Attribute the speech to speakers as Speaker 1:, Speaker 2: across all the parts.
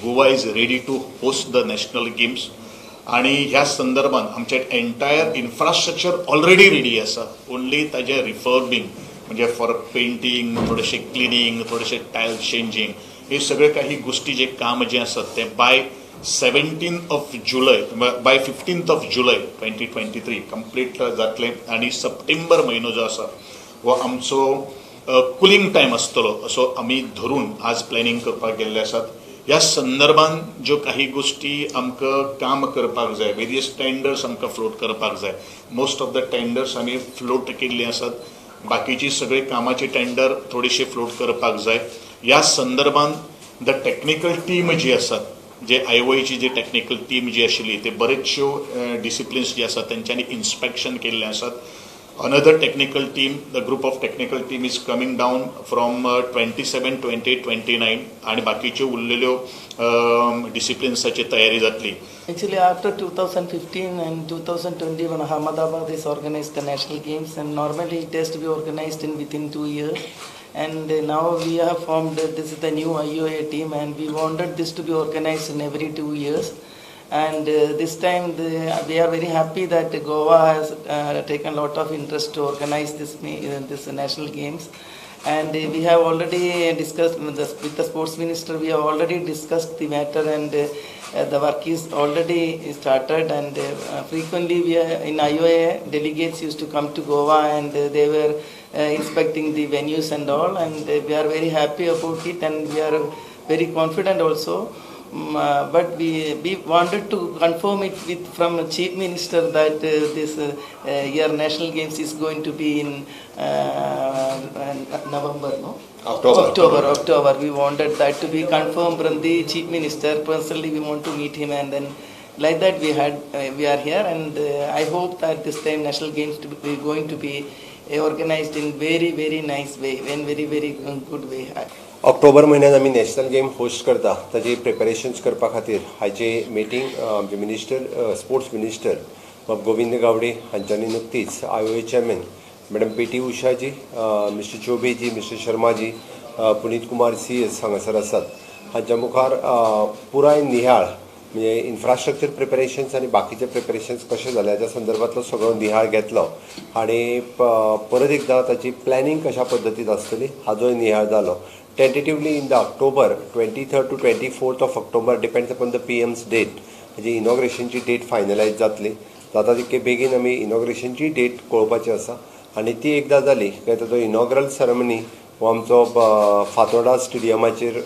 Speaker 1: Goa is ready to host the National Games. आणि ह्या संदर्भात आमचे एंटायर इन्फ्रास्ट्रक्चर ऑलरेडी रेडी आसा. ओन्ली ताजें रिफर्बिंग, म्हणजे फॉर पेंटींग, थोडेशें क्लिनींग, थोडेशें टायल्स चेंजींग, हे सगळे काही गोष्टी जे काम जे आसात ते by 17th of July, by 15th of July 2023 complete जातलें. आनी सप्टेंबर म्हयनो जो आसा हो आमचो कुलींग टायम आसतलो असो आमी धरून आज प्लॅनिंग करपाक गेल्ले आसात. ह्या संदर्भात ज्यो काही गोष्टी आमकां काम करपाक जाय, वेरियस टेंडर्स आमकां फ्लोट करपाक जाय, मोस्ट ऑफ the tenders आमी फ्लोट केल्ली आसात. बाकीची सगळी कामाची टेंडर थोडीशी फ्लोट करपाक जाय. ह्या संदर्भात the technical team जी आसात, जे आयओएची जी टेक्निकल टीम जी आशिल्ली, ते बरेचश्यो डिसिप्लिन्स जे आसात तेंच्यांनी इन्स्पेक्शन केल्ले आसात. Another technical team, the group of technical team is coming down from 27, 28, 29 आणि बाकीच्यो उरलेल्यो डिसिप्लिन्साची तयारी जातली.
Speaker 2: Actually, after 2015 and 2021, Ahmedabad is organized the national games, and normally it has to be organized in within 2 years. And now we have formed this is the new IOA team, and we wanted this to be organized in every 2 years. And this time we are very happy that Goa has taken a lot of interest to organize this national games. And we have already discussed with the sports minister. We have already discussed the matter, and the work is already started. And frequently, we are in IOA delegates used to come to Goa, and they were inspecting the venues and all. And we are very happy about it, and we are very confident also. But we wanted to confirm it with from Chief Minister that this year National Games is going to be in November, no?
Speaker 1: October.
Speaker 2: October, October. We wanted that to be confirmed from the Chief Minister. Personally, we want to meet him, and then like that we are here, and I hope that this time National Games to be going to be organized in very, very nice way, in very, very good way.
Speaker 3: October म्हयन्यात आमी national game host करता. ताजी प्रिपेरेशन्स करपा खातीर हाजी meeting आमचे minister, sports minister बाब गोविंद गावडे हांच्यांनी नुकतीच I O A chairman madam P T उषाजी, मिस्टर चोबेजी, मिस्टर शर्माजी, पुनीत कुमार सी एस हांगासर आसात, हांच्या मुखार पुराय निहाळ, म्हणजे इन्फ्रास्ट्रक्चर प्रिपेरेशन्स आनी बाकीचे प्रिपेरेशन्स कशें जाले हाच्या संदर्भातलो सगळो निहाळ घेतलो आनी परत एकदां ताची प्लॅनिंग कशा पद्दतीन आसतली हाजोय निहाळ जालो. Tentatively in the October, 23rd to 24th of October, depends upon the PM's date, म्हणजे इनॉग्रेशनची डेट फायनलायज जातली. जाता तितके बेगीन आमी इनॉग्रेशनची डेट कळोवपाची आसा आनी ती एकदां जाली काय ताचो इनॉग्रल सेरेमनी हो आमचो फातोर्डा स्टेडियमाचेर,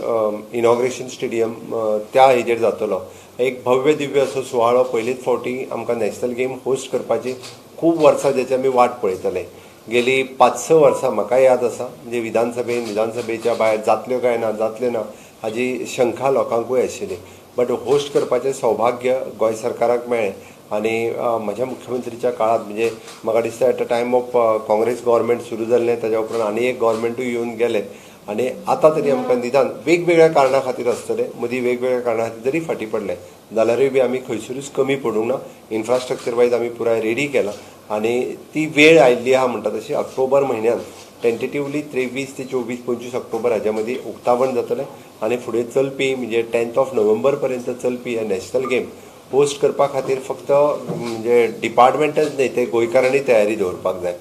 Speaker 3: इनॉग्रेशन स्टेडियम, त्या हेजेर जातलो. एक भव्य दिव्य असो सुवाळो. पयलीच फावटी आमकां नॅशनल गेम होस्ट करपाची खूब वर्सां जेची आमी वाट पळयतले. गेली 5-6 वर्सां म्हाका याद आसा, म्हणजे विधानसभेन, विधानसभेच्या भायर जातल्यो काय ना, जातल्यो ना हाजी शंका लोकांकूय आशिल्ली. बट होस्ट करपाचें सौभाग्य गोंय सरकाराक मेळ्ळें आनी म्हज्या मुख्यमंत्रीच्या काळांत, म्हणजे म्हाका दिसता at a time of Congress government सुरू जाल्लें, ताज्या उपरांत आनी एक गव्हर्मेंटूय येवन गेलें आनी आतां तरी आमकां निदान वेगवेगळ्या कारणां खातीर आसतलें, मदीं वेगवेगळ्या कारणां खातीर जरी फाटीं पडले जाल्यारूय बी आमी खंयसरूच कमी पडूंक ना. इन्फ्रास्ट्रक्चर वायज आमी पुराय रेडी केलां आनी ती वेळ आयिल्ली आहा म्हणटा तशी ऑक्टोबर म्हयन्यान टेंटेटिवली 23 ते 24, 25 ऑक्टोबर हाज्या मदीं उक्तावण जातलें आनी फुडें चलपी, म्हणजे 10th of November पर्यंत चलपी हे नॅशनल गेम होस्ट करपा खातीर फक्त म्हणजे डिपार्टमेंटच न्हय, ते गोंयकारांनी तयारी दवरपाक जाय.